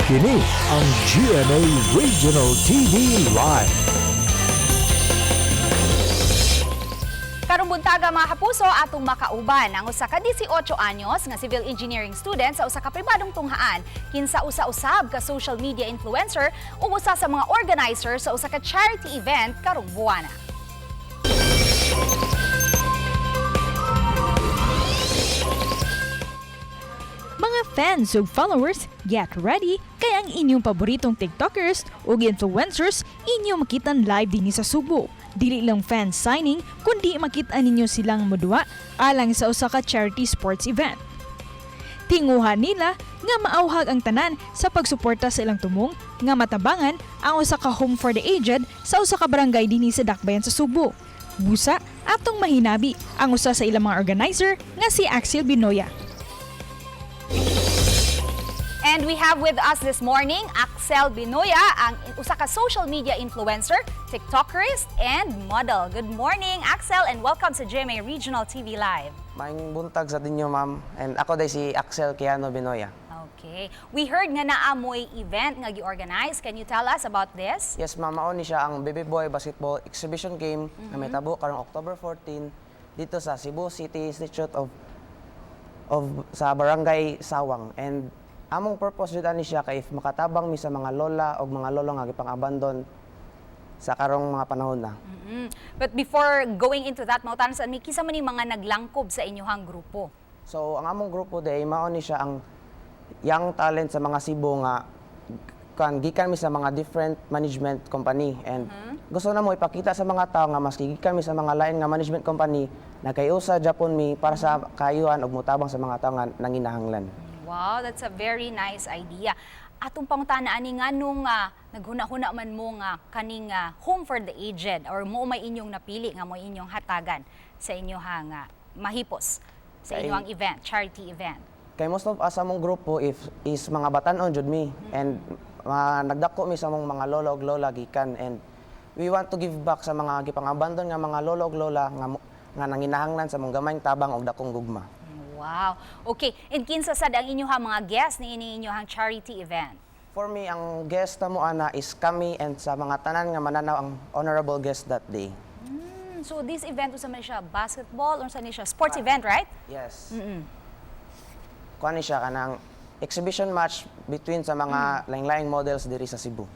Kini ang GMA Regional TV Live. Karong buntaga, mga kapuso, atong makauban ang usa ka 18 anyos nga civil engineering student sa usa ka pribadong tunghaan, kinsa usa-usab ka social media influencer ug usa sa mga organizer sa usa ka charity event karong buwana. Mga fans ug followers, get ready kay ang inyong paboritong TikTokers ug influencers inyo makitan live dinhi sa Sugbo. Dili lang fan signing kundi makita ninyo silang moduwa alang sa usa ka charity sports event. Tinguha nila nga maauhag ang tanan sa pagsuporta sa ilang tumong nga matabangan ang usa ka home for the aged sa usa ka barangay dinhi sa Dakbayan sa Sugbo. Busa, atong mahinabi ang usa sa ilang mga organizer nga si Axel Binoya. And we have with us this morning Axel Binoya, ang usa ka social media influencer, TikTokerist, and model. Good morning, Axel, and welcome sa GMA Regional TV Live. Maayong buntag sa ninyo, ma'am. And ako diay si Axel Keano Binoya. Okay. We heard nga naa moy event nga gi-organize. Can you tell us about this? Yes, ma'am, mao ni siya ang Baby Boy Basketball Exhibition Game na mahitabo karong October 14 dito sa Cebu City Institute of sa Barangay Sawang. And among purpose jud ani siya kay if makatabang mi sa mga lola o mga lolo nga gipang-abandon sa karong mga panahon na. But before going into that, mangutana sa mi, kinsa man ni mga naglangkob sa inyong grupo? So ang among grupo diay mao ni siya ang young talent sa mga Cebu nga kan gikan mi sa mga different management company and gusto namo ipakita sa mga tao nga maski gikan mi sa mga lain nga management company, nagkaiusa japon mi para sa kaayuhan ug motabang sa mga tao nga nanginahanglan. Wow, that's a very nice idea. Atong pangutana ani, nganong naghuna-huna man mo nga kaning home for the aged or mo may inyong napili nga mo inyong hatagan sa inyong mahipos sa inyong event, charity event? Kay most of us among grupo if is mga batan-on jud mi and mga nagdako mi sa among mga lolo ug lola gikan and we want to give back sa mga gipang-abandon nga mga lolo ug lola nga nanginahanglan sa among gamayng tabang ug dakong gugma. Wow. Okay, and kinsa sad ang inyong mga guests ni ini inyong charity event? For me, ang guest namo ana is kami and sa mga tanan nga mananaw ang honorable guest that day. So this event, usa man siya basketball or sa ni siya sports event, right? Yes. Kuan ni siya kanang exhibition match between sa mga laing-laing models diri sa Cebu.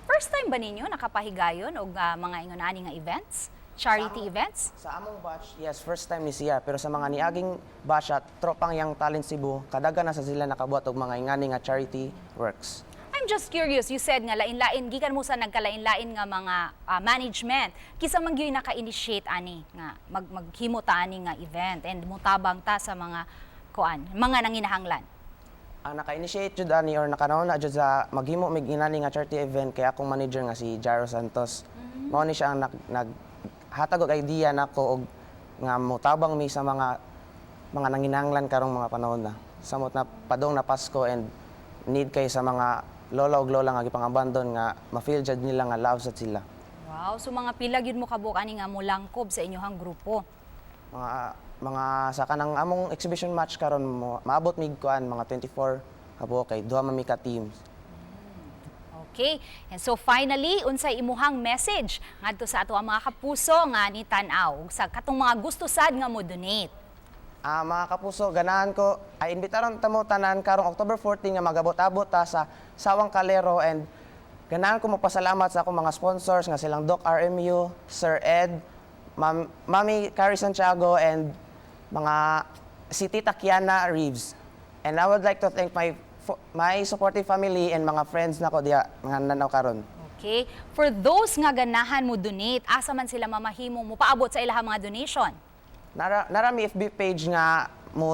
First time ba ninyo nakapahigayon og mga ingon ani nga events? Charity events? Sa among batch, yes, first time ni siya. Pero sa mga niaging batch at tropang Young Talent Cebu, kadagan na sa sila nakabuhat og mga ingani nga charity works. I'm just curious, you said nga lain-lain gikan mo sa nagkalain-lain nga mga management. Kinsa man gyud naka-initiate ani nga maghimo ta ani nga event and mutabang ta sa mga kuan, mga nanginahanglan? Ang naka-initiate jud ani or nakanauna jud sa maghimo mig inani nga charity event kay akong manager nga si Jaro Santos. Mao ni siya ang naghatag og idea nako og nga motabang mi sa mga nanginahanglan karong mga panahon na. Samot na padong na Pasko and need kay sa mga lola ug lola nga gipang-abandon nga ma-feel jud nila nga love sad sila. Wow, so mga pila gyud mo kabuok ani nga molangkob sa inyong grupo? Mga sa kanang among exhibition match karon mo maabot mig kuan mga 24 kabuok kay duha man mi ka teams. Okay. And so finally, unsay imuhang message ngadto sa ato ang mga kapuso nga ni tan-aw ug sa katong mga gusto sad nga mo donate? Ah, mga kapuso, ganahan ko ay imbitaron ta mo tanan karong October 14 nga magabot-abot ta sa Sawang Calero and ganahan ko magpasalamat sa akong mga sponsors nga silang Doc RMU, Sir Ed, Ma'am Mami Carrie Santiago and mga si Tita Kiana Reeves. And I would like to thank my supportive family and mga friends nako diha nga nanaw karon. Okay? For those nga ganahan mo donate, asa man sila mamahimo mo paabot sa ilahang mga donation? Nara mi FB page nga mo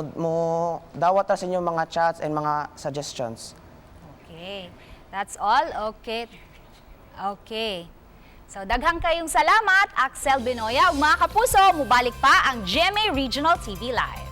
dawat ra sa inyong mga chats and mga suggestions. Okay. That's all. Okay. Okay. So daghang kayong salamat, Axel Binoya. Ug mga kapuso, mubalik pa ang GMA Regional TV Live.